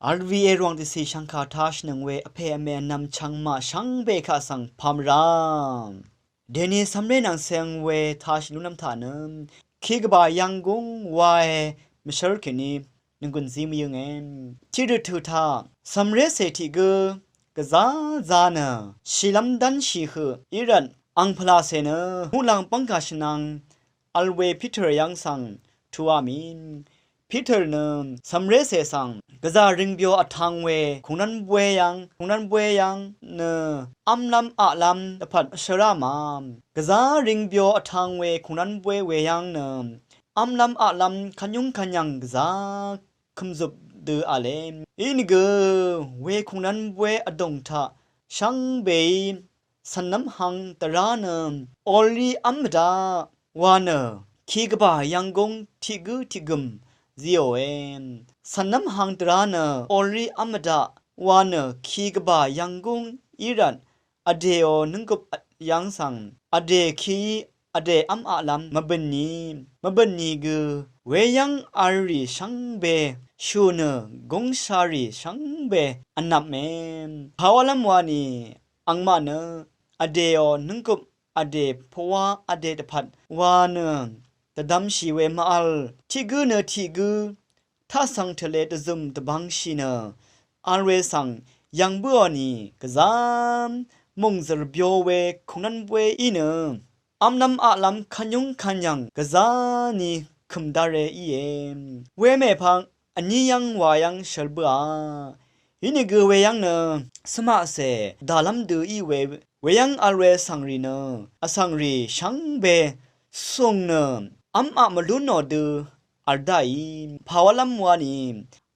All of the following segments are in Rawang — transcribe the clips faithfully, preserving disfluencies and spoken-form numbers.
R V A Rvwàng dvcì shvngkà tāshìnøng we vpè vmè vnvm chvngmaq shvngbe kaq svng pà mvrá. Dèni cv̄mré nvng ceng we tāshì lúnv́m taq nø kì gvbà yvnggúng wae mvshv́r kèní nònggùn zí mvyǿnge. Tiqrøt tø̀ taq cv̄mré cè tiq gǿ gvzá zá nø shìlv́m dv́nshì høq í rvt ang pvlacè nø muqlàng bv́ngkà shvnvng vl we Piter yv́ng svng tuqá mì. Piter nø cv̄mré cè svng gvzà ringbyo vtv̄ng we kùngnv́n bwé yv́ng, kùngnv́n bwé yv́ng nø v́mlv́m aqlv́m dvpvt shvrá mà. Gvzà ringbyo vtv̄ng we kùngnv́n bwé we yv́ng nø v́mlv́m aqlv́m kvnyúng kvnyv̀ng gvzà kø̀mzøp dø v̄le. Inìgø we kùngnv́n bwé vdòng taq shvngbeí cv̀nlv́m hang dvrá nø olrí v́m mvdaq wa nø kì gvbà yvnggúng tiq gǿ tiq gø̀m zíòe. Cv̀nlv́m hang dvrá nø olrí v́m mvdaq wa nø kì gvbà yvnggúng í rvt vdèò nǿnggøp yv́ng svng vdè kì vdè v́m aqlv́m mvbø̀n ni, mvbø̀n ni gø weyv́ng v̄l rì shvngbe shù nø gúngsharì shvngbe vnvpme. Pàwálv́m wani angmaq nø vdèò nǿnggøp vdè pvwá vdè dvpvt wa nø dvdvmshì we mv-vl tiq gǿ nø tiq gǿ taq svng tvle dvzø̀m dvbvngshì nø v̄l we svng yv̀ng bǿò ni gvzá mùngzø̀r byo we kùngnv́n bwé í nø v́mlv́m aqlv́m kvnyúng kvnyv̀ng gvzá ni kø̀m dáre íe. We mèpvng vní yv́ng wa yv́ng shvl bǿà. Inìgø weyv́ng nø svmaqcè dàlv́m dø í we weyv́ng v̄l we vsvngrì nø vsvngrì shvngbe sùng nø v́m aq mvlúnò dø v̄l dáì. Pàwálv́m wani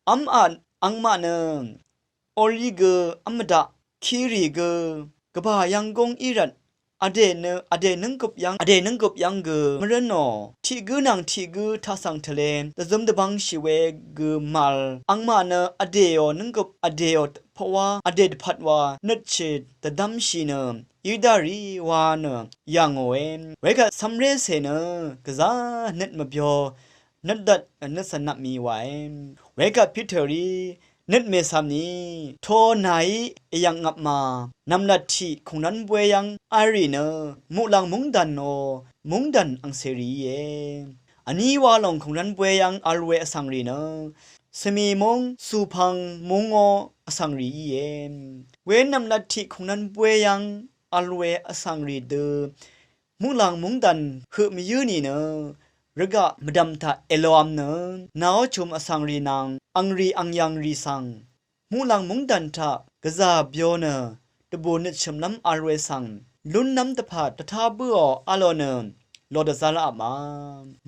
v́m aq angmaq nø olrí gø v́m mvdaq kìrì gø gvbà yvnggúng í rvt vdè nø vdè nǿnggøp yv́ng vdè nǿnggøp yv́ng gø mvrǿnò tiq gǿ nvng tiq gǿ taq svng tvle dvzøm dvbvngshì we gø mvl angmaq nø vdèò nǿnggøp vdèò pvwá vdè dvpvt wa nøtshì dvdvmshì nø í dá rì wa nø yv̀ngòe. Wekvt cv̄mré cè nø gvzá nøt mvbyo nøt dvt nøt cv̀nvp mì wae. Wekvt Piterí nøt mècv̀m ni to nàí èyv̀ngvp mà nv̀mlat tiq kùngnv́n bwé yv́ng v̄l rì nø muqlàng mungdàn ò mungdàn angcèrì íe. Vní wa lòng kùngnv́n bwé yv́ng v̄l we vsvngrì nø svmì múng cùpvng mungò vsvngrì íe. We nv̀mlat tiq kùngnv́n bwé yv́ng v̄l we vsvngrì dø muqlàng mungdàn høq mvyǿ nìnø rvgaq mvdv̀m taq èloam nø nàó chum vsvngrì nvng angrì angyv̀ngrì svng muqlàng mungdàn taq gvzà byo nø dvbù nøtshø̀mlv́m v̄l we svng lúnlv́m dvpvt dvtá bǿò v̄lò nø lò dvzá lv́m a.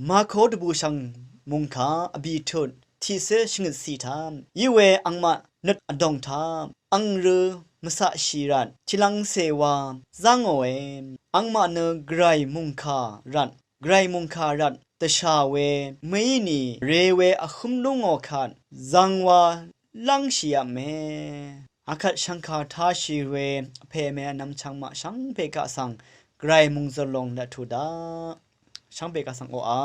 Mako dvbùshv̀ng mùngkà vbìtut tiqcé shvngøtciq taq í we angmaq nøt vdòng taq ang rø mvcaqshì rvt tiqlvngcè wa zá ngòe. Angmaq nø gvray mùngkà rvt gvray mùngkà rvt dvshà we mø̀í nì re we vhǿm lú ngò kvt zvng wa lv́ngshìvpme. Akvt shvngkà tāshì we vpè mè vnvm chvngmaq shvngbe kaq svng gvray mùngzø̀r lòng lvtù daq shvngbe kaq svng oqà.